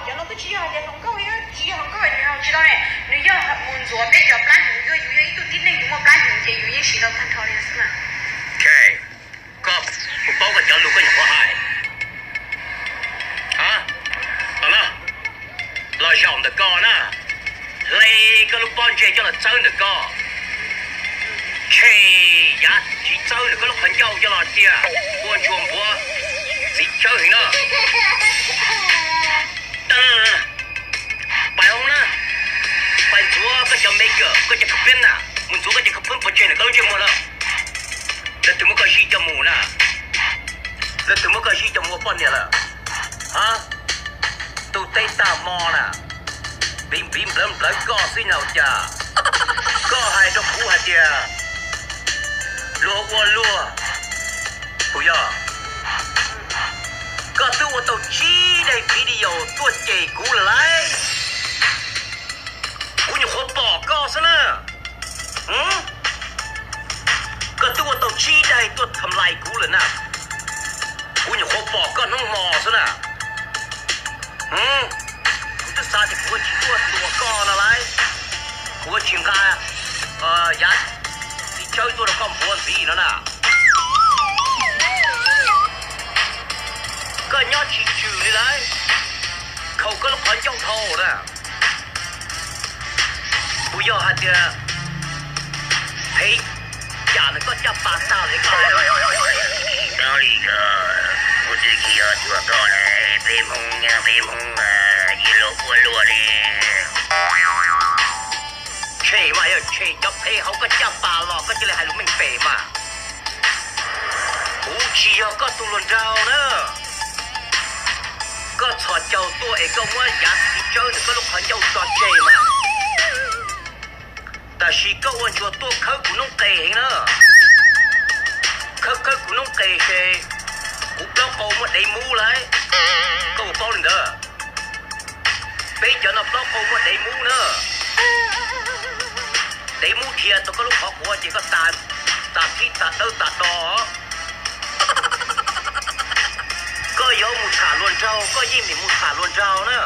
Cov no twb tsis yog hais tias hluas nkauj, tsis yog hluas nkauj, nws tsis tau ne, nws yog mus ntxuav peb cov plab hnyuv, yog yus yog ib tug tib neeg yus muaj plab hnyuv ces yus yeej siv tau tag nrho li xwb na. Ok, koj, kuv paub koj cov lus koj nyuam qhuav hais. A, los na, los zaum ntawm koj na, hle koj lub pob ntseg coj los txawb ntawm koj, tshem yav txiv tsawb ntawm koj lub qhov ncauj coj los cia, ua ntsuag npuav txiv tsawb heev na. Pais hauv na, pais ntxuav koj cov makeup, koj cov khav peeb na, mus ntxuav koj cov khav peeb pov tseg ntawm koj lub ntsej muag na. Leej twg muab koj zij coj mus na? Leej twg muab koj zij coj mus ua poj niam lawm? A, tus teb tag hmo na, npiv npiv nplawv nplawv koj xwb na ua cas? Koj hais rau kuv hais tias luag ua luag, puas yog? Koj twb ua tau tsib daim video tuaj cem kuv lawm lauj. Kuv nyuam qhuav pom koj xwb na. Koj twb ua tau tsib daim tuaj tham lais kuv lawm na. Kuv nyuam qhuav pom koj hnub hmo xwb na. Kuv twb xav tias kuv yuav tsis tuaj tua koj no lauj. Kuv yuav tsis nqa yav txiv tsawb tuaj rau koj npuav ntxiv no na. Koj nyob tsis tswm li lauj, khaus koj lub qhov ncauj dhau na. Puas yog hais tias phem cas ntawm koj caj pas tag li koj hais? Li ko, kuv twb tsis yog tuaj koj lauj, peb Hmoob nyob peb Hmoob, cia luag ua luag li. Tshem mas yog tshem cov phem hauv koj caj pas los koj cia li hais lus meej pem mas. Kuv tsis yog koj tus hluas nraug na. Koj txhos caug tuaj es koj muab yav txiv tsawb ntawm koj lub qhov ncauj tso tseg mas. Tab sis koj ua ntsuag tuaj khawb kuv noob qes heev na. Khawb khawb kuv noob qes ces kuv plaub qau muaj dev mub lauj. Koj puas paub li ntawd? Peb cov no plaub qau muaj dev mub na. Dev mub dhia tau koj lub qhov quav ces koj tas, tas phib tas dawb tas do. Koj yuav mus tham hluas nraug koj yeej meem mus tham hluas nraug na.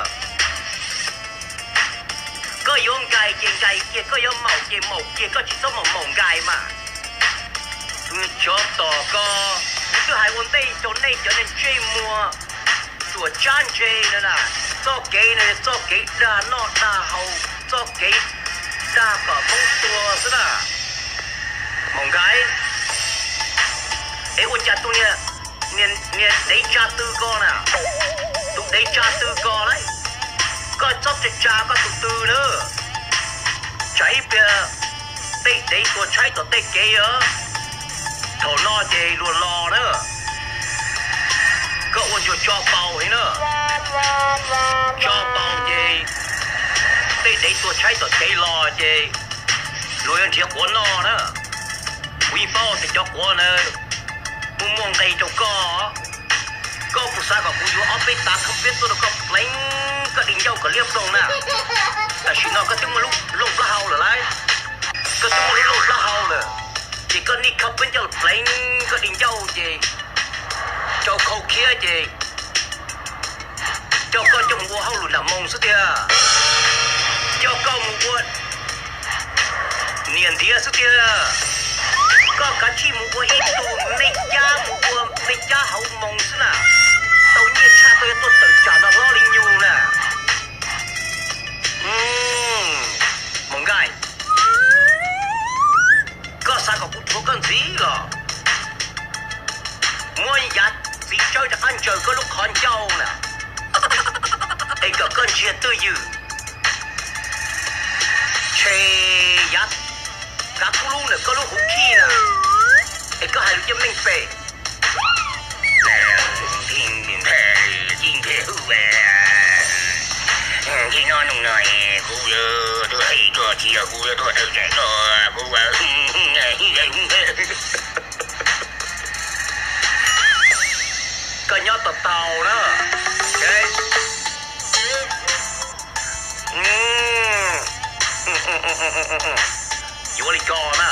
Koj yuav nkais ces nkais kiag, koj yuav maum ces maum kiag, koj tsis txhob maum maum nkais mas. Tus tsov tom koj, kuv twb hais ua ntej rau nej cov neeg ntsej muag ruam tsab ntse no na, txoj kev no yog txoj kev dag noj dag haus, txoj kev dag kom Hmoob tuag xwb na. Maum nkais, es ua cas tus niag, niag dev tsa tw ko na, tus dev tsa tw ko lauj, koj txhob tsa tsa koj tus tw na. Tsam ib pliag tej dev tuag tshaib tom tej kev os. Thaum no ces luag los na, koj ua ntsuag tso paus heev na. Tso paus ces tej dev tuag tshaib tom kev los ces luag yuav nrhiav quav noj na. Kuv yeej paub tias cov quav na muaj muaj nqe rau koj. Koj puas xav kom kuv yuav ob peb tav khab peb tuaj rau koj pleev, koj di ncauj kom liab ploog na? Tam sim no koj twb muaj lub looj plaub hau lawm lauj. Koj twb muaj lub looj plaub hau lawm, ces koj nij khab peb ncauj pleev koj di ncauj ces rau khau khiab ces coj koj coj mus ua hauj lwm nram moos xwb tiag, coj koj mus ua niam ntiav xwb tiag. Koj kav tsij mus ua ib tug me cab, mus ua me cab hauv moos xwb na. Tau nyiaj tshaj koj yuav tuaj tawm tsam no hlob li nyuj na. Maum Nkaij, koj xav kom kuv rhuav koj ntxiv los? Muab yav txiv tsawb rov qab ntsaws koj lub qhov ncauj na, es kom koj ntsiag twj ywm, tshem yav kav kub lub ntawm koj lub huv khij na, es koj hais lus coj meej pem. Txij no hnub no kuv yuav tuaj hais koj, tsis yog kuv yuav tuaj tawm tsam koj, kuv Koj nyob tau tau na. Yuav li ko na.